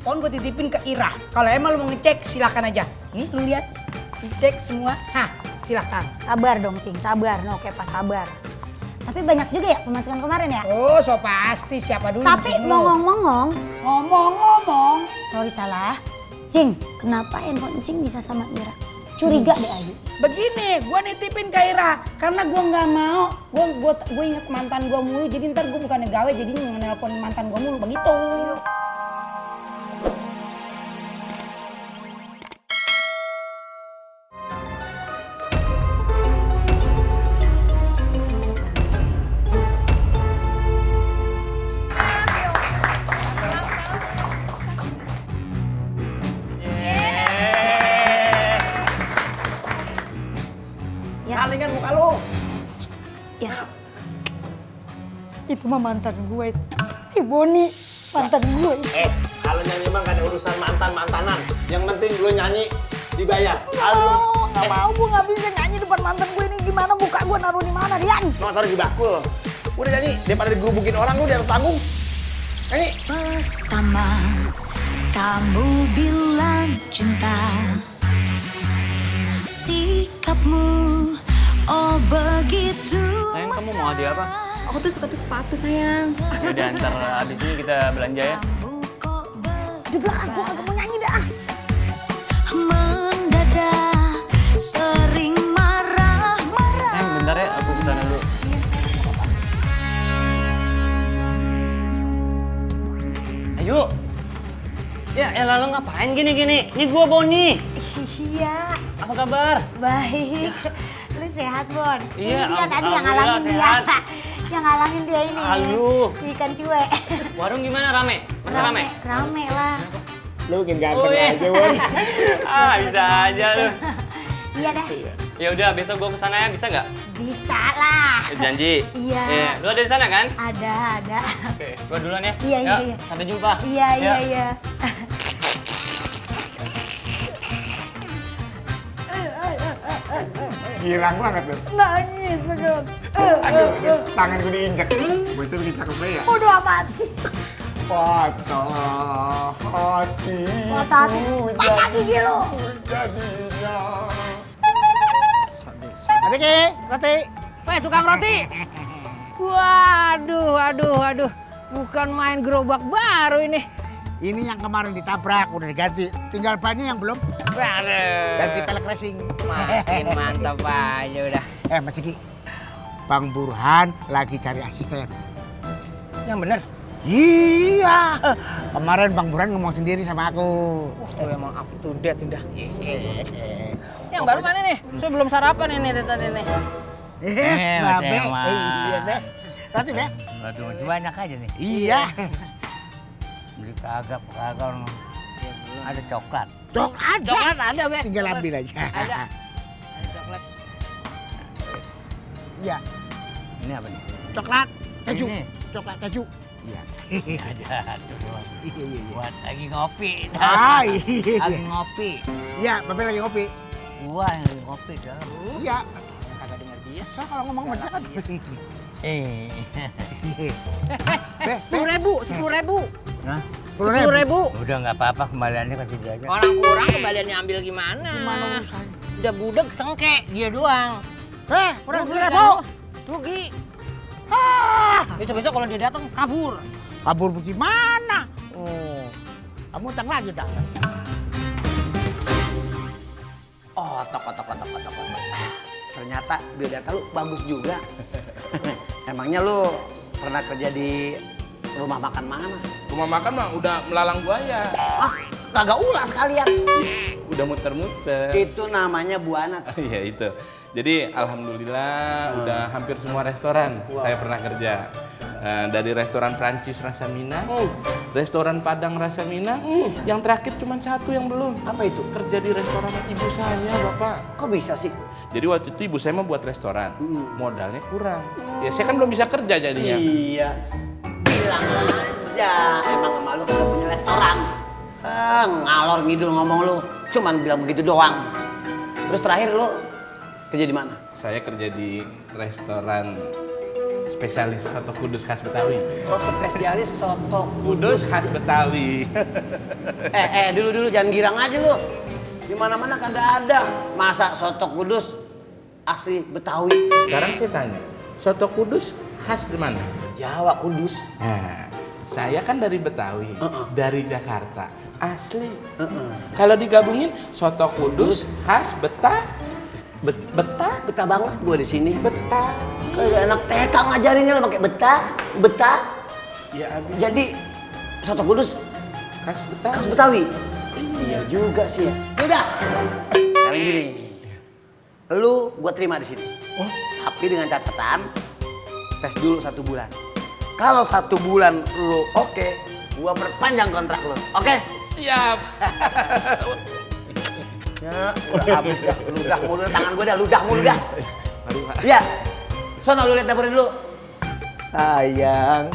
handphone gue titipin ke Ira. Kalau emang lu mau ngecek silakan aja. Nih lu lihat, dicek semua. Hah, silakan. Sabar dong Cing, sabar. No, Kepa sabar. Tapi banyak juga ya pemasukan kemarin ya? Oh, so pasti siapa dulu? Tapi ngomong-ngomong. Ngomong-ngomong. Sorry salah. Cing, kenapa handphone Cing bisa sama Ira? Curiga deh Ayu. Begini, gue nitipin ke Ira karena gue nggak mau, gue inget mantan gue mulu, jadi ntar gue bukannya gawe, jadinya nelpon mantan gue mulu begitu. Kalingan muka lu. Ya. Itu mah mantan gue. Si Boni, mantan gue. Kalau nyanyi mah gak ada urusan mantan-mantanan. Yang penting gue nyanyi dibayar. Nggak mau, gue nggak bisa nyanyi depan mantan gue ini. Gimana muka gue naruh di mana, Dian? Mau taruh di bakul. Udah nyanyi, daripada digebukin orang lu di atas panggung. Nyanyi. Pertama kamu bilang cinta, sikapmu oh begitu. Sayang, kamu mau hadiah apa? Aku tuh suka tuh sepatu sayang. Udah ntar abis ini kita belanja ya. Di belakang gue kagak mau nyanyi dah. Mendadak sering marah-marah. Sayang, bentar ya, aku kesana dulu. Ayo. Ya elah, lo ngapain gini-gini? Ini gua Boni. Iya, Apa kabar? baik. Lu sehat, Bon? Iya, Ini dia tadi yang alhamdulillah ngalangin dia. sehat. Yang ngalangin dia ini. Aduh. Si ikan cuek. Warung gimana, rame? Masih rame? Rame lah. Lu makin ganteng Oh, iya. aja, Won. Ah, bisa aja lu. Iya dah. Ya udah, besok gua kesana ya, bisa nggak? Bisa lah. Janji. Iya. Lu ada di sana kan? Ada. Oke, gua duluan ya. Iya, Ya, iya. Sampai jumpa. Iya. Ya. Girang banget lu. Nangis, Bagon. Aduh, tangan gue diinjek. Gue itu bikin cakep ya. Bodoh amat. Patah hati. Patah hati. Patah gigi lu. Jadinya. Ada ke, roti. Weh, tukang roti. Waduh. Bukan main gerobak baru ini. Ini yang kemarin ditabrak, udah diganti. Tinggal bannya yang belum. Ganti pelek racing. Makin mantap aja udah. Mas Ciki, Bang Burhan lagi cari asisten. Yang bener. Iya, kemarin Bang Burhan ngomong sendiri sama aku. Lu emang up to date udah. Yang baru mana nih? Saya belum sarapan ini dari tadi nih. Babe. Iya, Be. Roti, Be. Batu masih banyak aja nih. Iya. Beli kagak orang. Ada coklat. Coklat ada, Be. Tinggal ambil aja. Ada coklat. Iya, Ini apa nih? coklat keju. Ini. Coklat keju. Iya. Ada tuh. Buat lagi ngopi. Ah, iya. Lagi ngopi. Iya, Babe lagi ngopi. Gua yang lagi ngopi dalam. Iya. Kagak dengar dia. So kalau ngomong bener kan. Be, 10.000. Nah, 10.000. udah nggak apa-apa, kembaliannya kasih dia aja. Orang kurang kembaliannya ambil gimana? Gimana urusannya? Udah budek sengke dia doang. Kurang Rugi 10.000. kan? Rugi. Besok-besok kalau dia datang kabur. Kabur bagaimana? Oh, kamu utang lagi dah. Otok. Ternyata biodata lu bagus juga. Emangnya lu pernah kerja di rumah makan mana? Rumah makan mah udah melalang buaya. Ah, kagak ulas sekalian. Udah muter-muter. Itu namanya buana. Iya itu. Jadi alhamdulillah udah hampir semua restoran saya pernah kerja. Dari restoran Prancis rasa Minang, restoran Padang rasa Minang, yang terakhir cuma satu yang belum. Apa itu? Kerja di restoran ibu saya, Bapak. Kok bisa sih? Jadi waktu itu ibu saya mau buat restoran, modalnya kurang. Ya saya kan belum bisa kerja jadinya. Iya. Bilang aja, emang sama lu kan udah punya restoran. Ngalor ngidul ngomong lu, cuman bilang begitu doang. Terus terakhir lu kerja di mana? Saya kerja di restoran spesialis soto kudus khas Betawi. Oh, spesialis soto Kudus khas Betawi. Dulu jangan girang aja lu. Di mana-mana kagak ada. Masa soto kudus asli Betawi? Sekarang saya tanya, soto kudus khas di mana? Jawa Kudus. Nah, saya kan dari Betawi, dari Jakarta, asli. Kalau digabungin, soto kudus khas Betah banget gua di sini. Betah. Kayak anak TK ngajarinnya lo pakai betah. Ya abis Jadi soto kudus khas Betawi. khas Betawi. Iya juga sih ya. Udah. Sekarang gini. Lu gua terima di sini. Tapi dengan catatan tes dulu 1 bulan. Kalau 1 bulan lu oke, gua perpanjang kontrak lu. Oke? Siap. Ya, udah habis dah. Ludah mulu tangan gua dah, ludah mulu dah. Iya. Sono lu lihat dapurnya dulu. Sayang,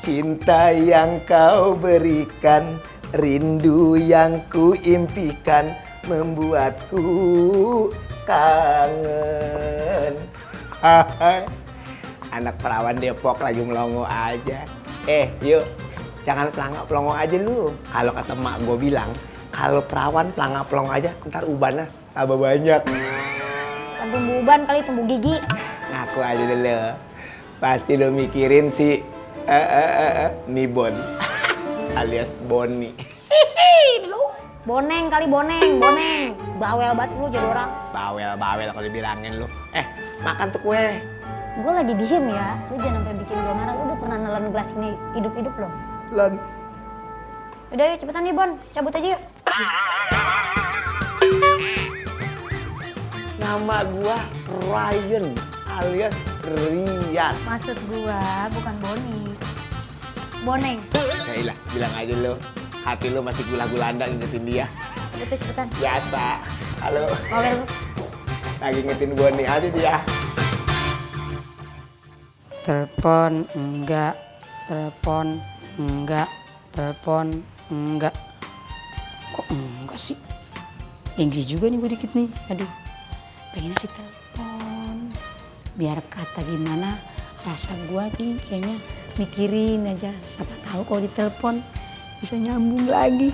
cinta yang kau berikan, rindu yang ku impikan, membuatku kangen. Anak perawan Depok lagi melongo aja. Yuk, jangan pelongo aja lu. Kalau kata emak gue bilang, kalau perawan pelongo aja, ntar ubannya tambah banyak. Kan tumbuh uban kali, tumbuh gigi. Ngaku aja dulu. Pasti lu mikirin si Nibon alias Boni. Boneng kali, boneng. Bawel banget lu jadi orang. Bawel kalau dibilangin lu. Makan tuh kue. Gue lagi diem ya, lu jangan sampai bikin gue marah. Lu udah pernah nelen gelas ini hidup-hidup belum? Lon. Udah yuk cepetan nih Bon, cabut aja yuk. Nama gua Ryan alias Rian. Maksud gua bukan Boni. Boneng. Ya ilah, bilang aja lu. Hati lu masih gula-gulanda ngingetin dia. Cepetan. Biasa. Halo. Oke lu. Lagi ngingetin Boni aja dia. Telepon enggak, telepon enggak, telepon enggak. Kok enggak sih? Gengsi juga nih gue dikit nih. Aduh, pengen sih telepon. Biar kata gimana rasa gue nih kayaknya mikirin aja. Siapa tahu kalau ditelepon bisa nyambung lagi.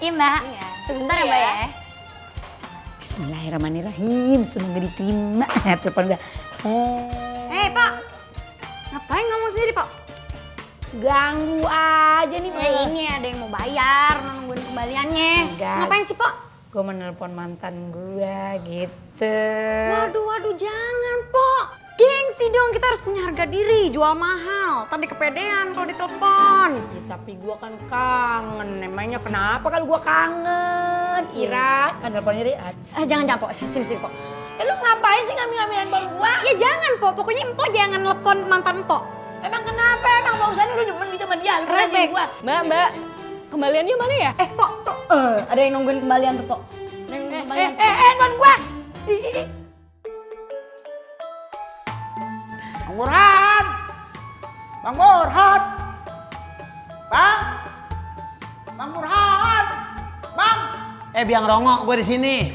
Iya mbak, sebentar ya mbak ya. Bismillahirrahmanirrahim, semoga diterima. Telepon gue. Pak, ngapain ngomong sendiri pak? Ganggu aja nih. Ini ada yang mau bayar, nungguin kembaliannya. Enggak. Ngapain sih pak? Gue menelpon mantan gue gitu. Waduh, jangan pak. Gengsi dong, kita harus punya harga diri, jual mahal. Tadi kepedean kalau ditelepon. Ya, tapi gue kan kangen. Emangnya kenapa kalau gue kangen? Ira, kan teleponnya Rian. Jangan po, sini po. Lu ngapain sih ngambil-ngambil handphone gue? Ya jangan po, pokoknya empo jangan telepon mantan empo. Emang kenapa? Emang urusannya lu demen gitu sama dia? Lu aja gue. Mbak, kembaliannya mana ya? Po, tuh, ada yang nungguin kembalian tuh po. Ada yang nungguin kembalian. Handphone gue. Bang Burhan! Bang Burhan! Bang Burhan! Bang! Biang Rongo, gue di sini.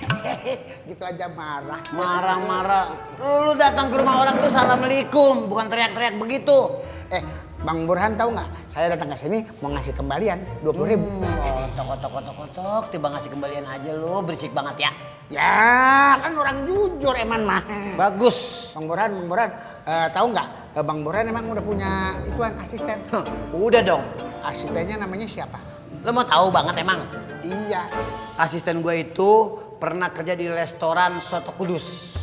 Gitu aja marah. Marah-marah. Lu datang ke rumah orang tuh assalamualaikum, bukan teriak-teriak begitu. Bang Burhan tahu nggak? Saya datang ke sini mau ngasih kembalian 20.000. Kotok, tiba ngasih kembalian aja lu, berisik banget ya. Ya kan orang jujur eman mah. Bagus. Bang Burhan, tahu nggak? Bang Burhan emang udah punya ituan asisten. Udah dong. Asistennya namanya siapa? Lu mau tahu banget emang? Iya. Asisten gue itu pernah kerja di restoran Soto Kudus.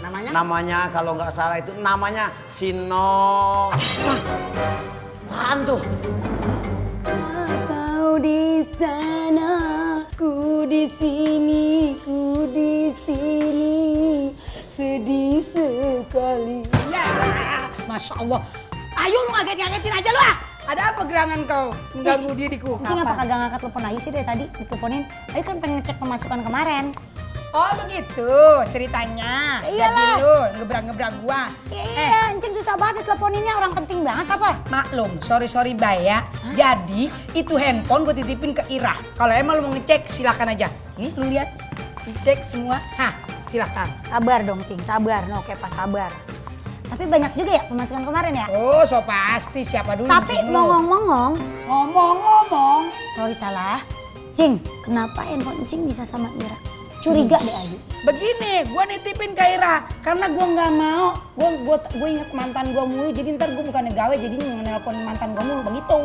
Namanya? Namanya kalau nggak salah itu namanya Sino. Apaan tuh? Kau di sana, ku di sini, sedih sekali. Ya, Masya Allah. Ayo lu ngaget-ngagetin aja lu ah. Ada apa gerangan kau mengganggu diriku? Cing apa kagak ngangkat telepon Ayu sih dari tadi diteleponin? Ayu kan pengen ngecek pemasukan kemarin. Oh begitu ceritanya. Iyalah. Jadi lu ngebrang-ngebrang gua. Iya, Cing susah banget diteleponinnya, orang penting banget apa? Maklum, sorry bay ya. Jadi itu handphone gue titipin ke Ira. Kalau emang lu mau ngecek silakan aja. Nih lu lihat, dicek semua. Hah, silakan. Sabar dong Cing, sabar. No, oke pas sabar. Tapi banyak juga ya pemasukan kemarin ya? Oh, so pasti siapa dulu? Tapi Cing, lu? ngomong-ngomong, Ngomong-ngomong. sorry salah. Cing, kenapa handphone Cing bisa sama Ira? Curiga deh Ayu. Begini, gue nitipin ke Ira karena gue nggak mau. Gue inget mantan gue mulu, jadi ntar gue bukannya gawe, jadi nelpon mantan gue mulu begitu.